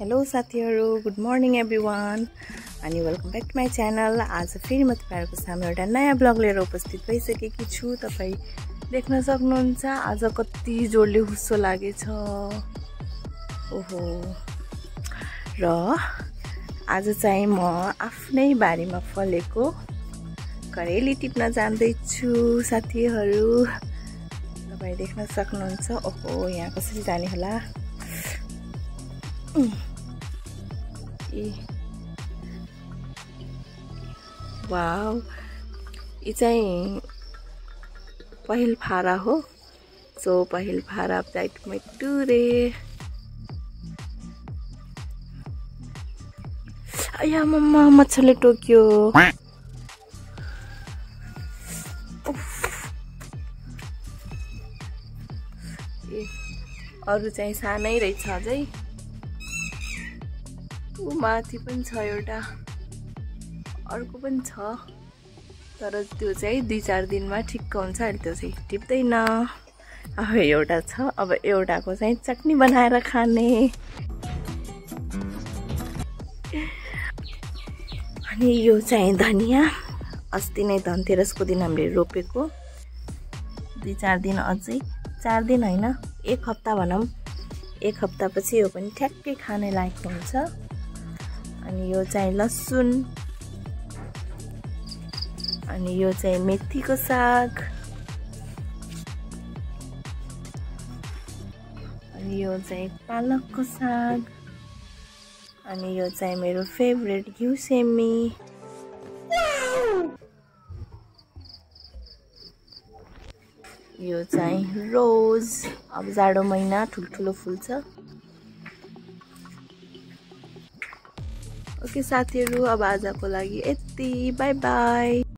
Hello साथीहरु, good morning everyone अनि welcome back to my channel. आज फेरि म तपाईहरुको सामु एउटा नयाँ ब्लग लिएर उपस्थित भइसकेकी छु। तपाई देख्न सक्नुहुन्छ आज कति जोडले हुस्सो लागेछ। ओहो, र आज चाहिँ म आफ्नै बारीमा फलेको करेली टिप्न जाँदै छु साथीहरु। तपाई देख्न सक्नुहुन्छ। ओहो, यहाँ कसरी जाने होला? वाउ, यो चाहिँ पहिल फारा हो। सो पहिल फारा जाइट मै टुरे। अया मम्मा, मच्छरले टोक्यो। अरु चाहिँ सानै रहेछ अझै। माथि पनि छ एउटा, अर्को पनि छ, तर त्यो चाहिँ 2-4 दिनमा ठिक्क हुन्छ। अहिले त्यो चाहिँ टिप्दैन। अब एउटा छ, अब एउटाको चाहिँ चटनी बनाएर खाने। अनि यो चाहिँ धनिया अस्ति नै धनतेरसको दिन हामीले रोपेको। 2-4 दिन अझै, 4 दिन हैन, 1 हप्ता भनौं। 1 हप्तापछि यो पनि ठ्याक्कै खाने लायक हुन्छ। अनि यो चाहिँ लसुन, अनि यो चाहिँ मेथीको साग, अनि यो चाहिँ पालकको साग, अनि यो चाहिँ मेरो फेभरेट घिउसेमी। यो चाहिँ रोज, अब जाडो महिना ठुलठुलो फुल्छ। ओके साथीहरु, अब आजको लागि यति। Bye bye.